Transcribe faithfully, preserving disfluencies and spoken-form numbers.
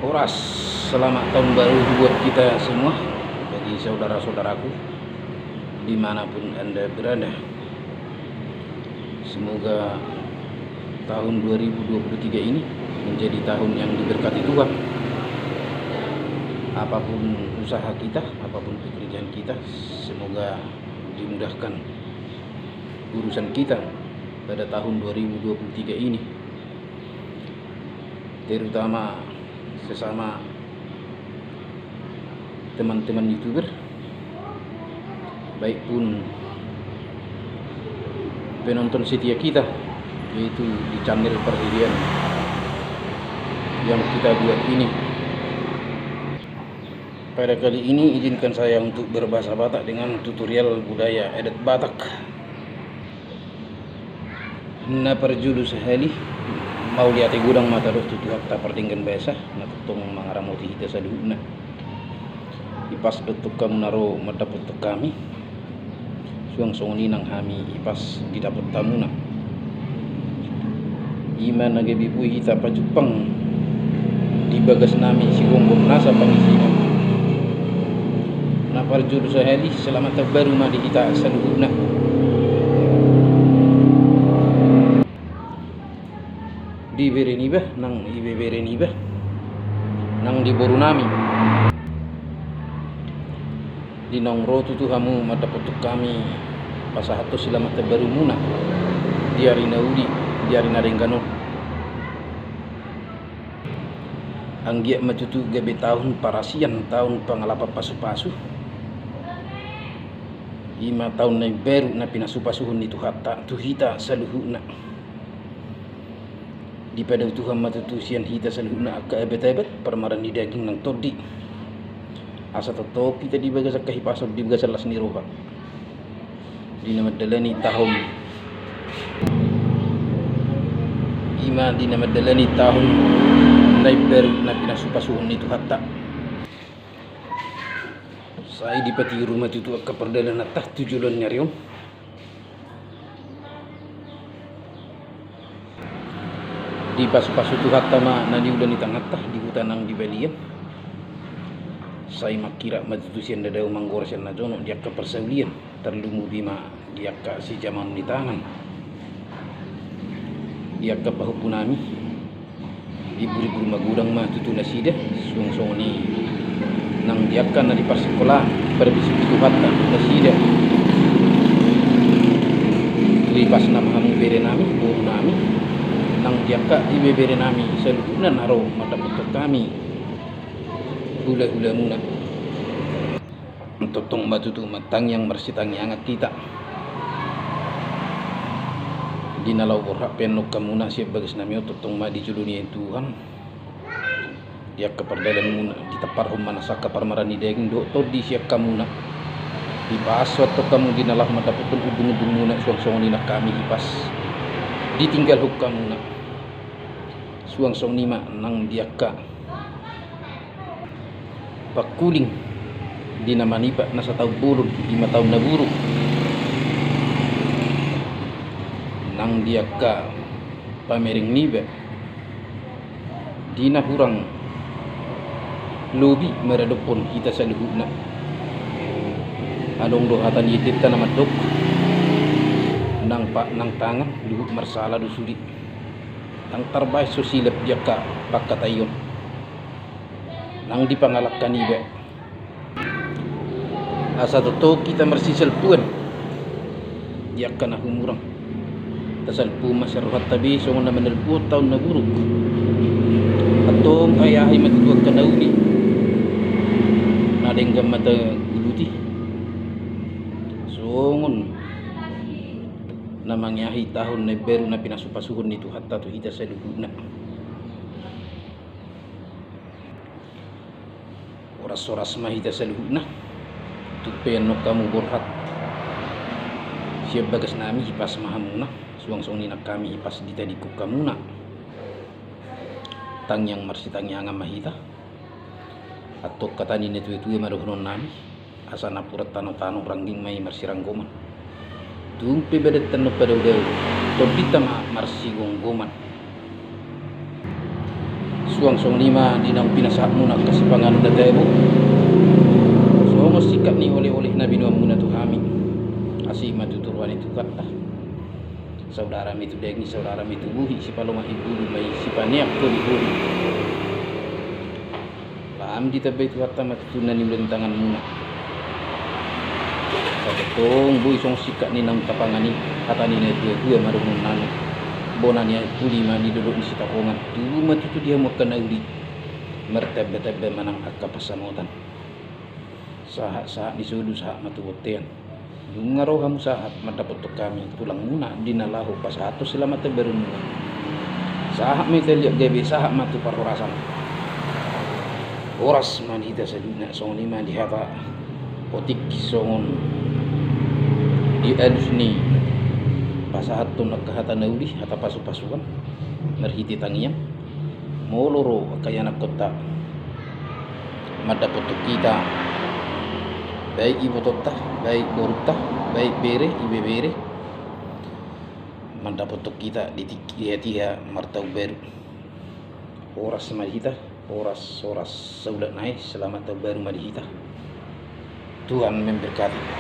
Horas, selamat tahun baru buat kita semua, bagi saudara-saudaraku dimanapun Anda berada. Semoga tahun dua ribu dua puluh tiga ini menjadi tahun yang diberkati Tuhan. Apapun usaha kita, apapun pekerjaan kita, semoga dimudahkan urusan kita pada tahun dua ribu dua puluh tiga ini. Terutama sesama teman-teman YouTuber, baik pun penonton setia kita, yaitu di channel Parhirian yang kita buat ini. Pada kali ini, izinkan saya untuk berbahasa Batak dengan tutorial budaya adat Batak. Na parjolo sahali, mauliate godang ma tadok tu Tuhanta pardenggan basa, na tongtong mangaramoti hita saluhutna. Ipas do tong hamu na ro mandapothon hami, suang songon i nang hami ipas didapot hamuna. I ma na gabe boi hita pajumpang di bagas nami sigomgom nasa pangisina. Na parjolo sahali, selamat tahun baru ma di hita saluhutna. Di bere niba nang ibebere niba nang di boru nami. Di naung ro tutu hamu mandapothon hami, pasahathon selamat tahun baru muna di ari na uli, di ari na denggan on. Anggiat ma tutu gabe tahun parasian, tahun pangalapan pasupasu. I ma tahun na imbaru na pinasupasuhon ni Tuhanta tu hita saluhutna. Dipadao Tuhan ma tutu sian hita saluhutna angka abat-abat, parmaraan ni daging nang tondi. Asa tongtong hita di bagas angka hipason, di bagasan las ni roha. Di na mandalani tahun, i ma di na mandalani tahun na imbaru na pinasupasuhon ni Tuhanta. Sai dipatiru ma tutu angka pardalananta tu joloan ni ari on. Dipasupasu Tuhanta ma na niula ni tanganta di huta nang di balian. Sai mangkirap ma tutu sian na dao, manggora sian na jonok di angka parsaulian, tarlumobi ma di angka sijamaon ni tangan, di angka pahompu nami. Ibur-ibur magodang ma tutu nasida, suang songon i nang di angka na di parsikolaan, parbisuhi Tuhanta nasida. Ipasna ma hamu bere nami, boru nami, nang di angka ibebere nami saluhutna na ro mandapothon hami hula-hulamuna. Tongtong ma tutu martangiang marsitangiangan hita. Di na laho borhat pe annon hamuna sian bagas nami on, tongtong ma dijoloan Tuhan. Di angka pardalanmuna ditamparhon ma nasa angka parmaraan ni daging dohot tondi sian hamuna. Dipasu annon hamu di na laho mandapothon undung-undungmuna, suang songon i nang hami hipas ditinggalhon hamuna. Suang songon i ma nang di angka pangkuling di na manipat nasa taon bolon, i ma taon na buruk. Nang di angka pamereng niba di na hurang lobi maradophon hita saluhutna. Adong do hata ni endenta na mandok, nang pat nang tangan luhut marsala do sude. Ndang tarbahen so silap di angka pangkataion. Nang di pangalangka niba, asa tongtong hita marsisalpuan di angka na humurang. Tasalpu ma sian rohanta be songon na manalpuhon taon na buruk. Antong ahi-ahi ma tutu angka na uli, na denggan ma tauluti. Songon na mangahi tahun na imbaru na pinasupasuhon ni Tuhanta tu hita saluhutna. Horas-horas ma hita saluhutna. Tung pe annon hamu borhat sian bagas nami, hipas ma hamuna, suang songon i nang hami hipas ditadingkon hamuna. Tangiang marsitangiangan ma hita. Antong hata ni na tua-tua ma dohonon nami, asa napuran tano-tano, rangging ma i marsiranggoman. Tung pe badanta annon padao-dao, tondinta ma marsigomgoman. Suang songon i ma di naung pinasahatmuna angka sipanganon na tabo, songon singkat ni oleh-oleh na binoanmuna tu hami. Asi ma tutu roha ni Tuhanta. Saudara ma i tu daging, saudara ma i tu bohi, sipalomak ni boru ma i, sipaneang holi-holi. Lam ditambai Tuhanta ma tutu na niula ni tanganmuna. Sai tong boi songon singkat ni naung tapangan i, hata ni na tua-tua ma dohonon nami. Bona ni aek huli ma di dolok ni Sitapongan, tubu ma tutu di hamu angka na uli. Martamba-tamba ma nang angka pansamotan. Sahat-sahat ni solu sahat ma tu bontean. Nunga ro hamu sahat mandapothon hami tulangmuna di na laho pasahathon silamatan barumuna. Sahat ma hita liat gabe, sahat ma tu parhorasan. Horas ma di hita saluhutna, songon i ma di hata potik songon di alus ni pasahathon angka hata na uli, hata pasu-pasuan marhite tangiang. Molo ro angka ianakhonta mandapothon hita, baik ibotonta, baik borunta, baik bere, ibebere, mandapothon hita di tingki hatiha martaon baru. Horas ma di hita, horas, horas saulak nai, selamat taon baru ma di hita. Tuhan memberkati.